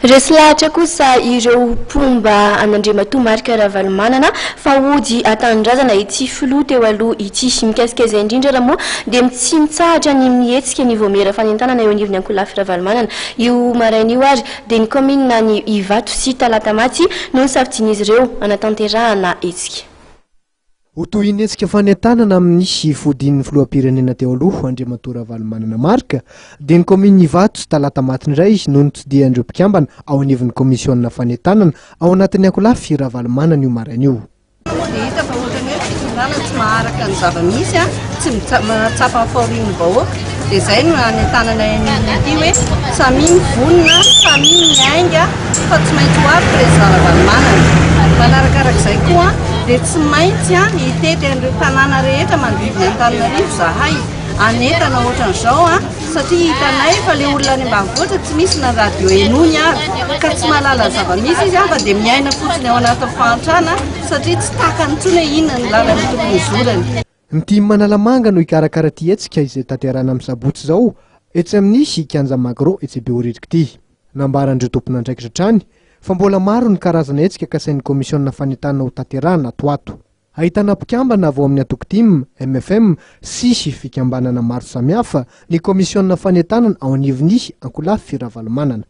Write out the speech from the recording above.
Resy lahatra kosa ireo mpomba an'Andriamatoa Marc Ravalomanana fa hody an-tanindrazana ity filoha teo aloha ity. Mikasika izay indrindra raha moa dia tsy mitsahatra ny mihetsika ny vaomiera fanentanana eo anivon'ny ankolafy Ravalomanana. Io maraina io ary dia ny kaominina any Ivato sy Talatamaty no nosafidian'izy ireo hanatanterahana hetsika. Ho tohin'ny hetsika fanentanana amin'ny fodian'ny filoham-pirenena teo aloha, Andriamatoa Ravalomanana Marc, dia ny kaominin'i Ivato sy Talatamaty indray no notsidihan'ireo mpikambana ao anivon'ny kaomisiona fanentanana ao anatin'ny ankolafy Ravalomanana io maraina io. Dia hita fa ohatran'ny hoe ny fitondrana tsy maharaka ny zava-misy, tsy mahatsapa ny fahorian'ny vahoaka. Dia izay no anentananay an'io ity hoe samia mivonona, samia miainga fa tsy maintsy ho avy Président Ravalomanana. Manarakarak'izay koa dia tsy maintsy hitety an'ireo tanàna rehetra manodidina an'Antananarivo izahay hanentana ohatran'izao satria hitanay fa ilay olona any ambanivohitra tsy misy na radio henoiny ary ka tsy mahalala ny zava-misy izy fa dia miaina fotsiny ao anatin'ny fahantrana satria tsy takany intsony hoe inona ny lalana tokony hizorany. Ny Team Analamanga no hikarakara ity hetsika izay tanterahina amin'ny sabotsy izao etsy amin'ny kianja Magro etsy Behoririka ity. Nambaran'ireo tompon'andraikitra hatrany fa mbola maro ny karazana hetsika kasain'ny kaomisiona fanentanana ho tanterahina ato ho ato. Ahitana mpikambana avy ao amin'ny antoko tim, mfm sy fikambanana maro samihafa ny kaomisiona fanentanana ao anivon'ny ankolafy Ravalomanana.